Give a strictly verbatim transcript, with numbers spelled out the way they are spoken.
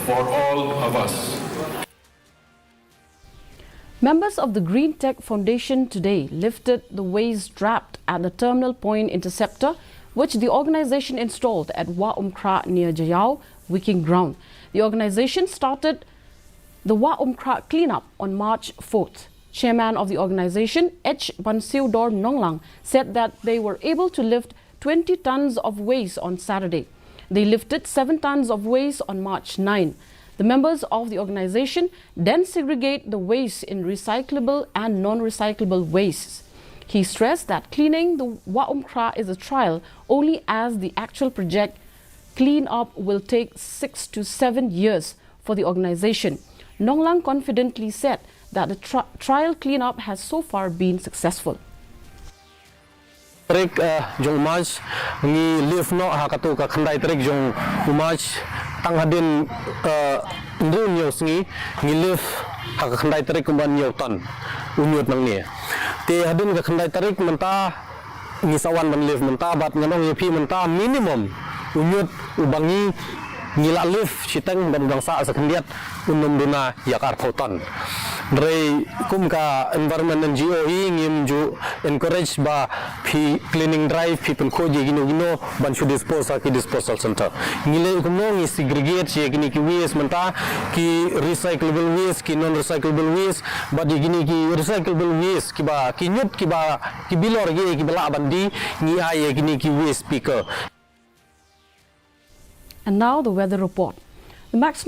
for all of us. Members of the Green Tech Foundation today lifted the waste trapped at the Terminal Point Interceptor, which the organization installed at Wah Umkhrah near Jaiaw Wiking Ground. The organization started the Wah Umkhrah cleanup on March fourth. Chairman of the organization, H. Bansiewdor Nonglang, said that they were able to lift twenty tons of waste on Saturday. They lifted seven tons of waste on March nine. The members of the organization then segregate the waste in recyclable and non-recyclable wastes. He stressed that cleaning the Wah Umkhrah is a trial only, as the actual project cleanup will take six to seven years for the organization. Nonglang confidently said that the tri- trial cleanup has so far been successful. Tarik uh, jong u March ngi lift noh ha katu ka khyndai tarik jong u March, tang hadien uh, hynriew hynñiew sngi ngi lift ha ka khyndai tarik kumba hynñiew ton u ñiut nangne. Te hadien ka khyndai tarik mynta ngi sa wan ban lift mynta, bad ngan ong ïa phi mynta minimum u ñiut uba ngi ngi la lift shiteng bad u dang sah sa khyndiat un ym duna ïa ka arphew ton. Hynrei kum ka environment N G O hi ngim ju encourage ba phi cleaning drive phi pynkhuid ïa kino kino ban shu dispose ha ki disposal center. Ngi leh kumno, ngi segregate ïa kine ki waste mynta, ki recyclable waste, ki non recyclable waste, bad ïa kine ki recyclable waste kiba ki ñiut kiba ki bilor ki kiba lah ban die, ngi ai ïa kine ki waste picker. And now the weather report. The maximum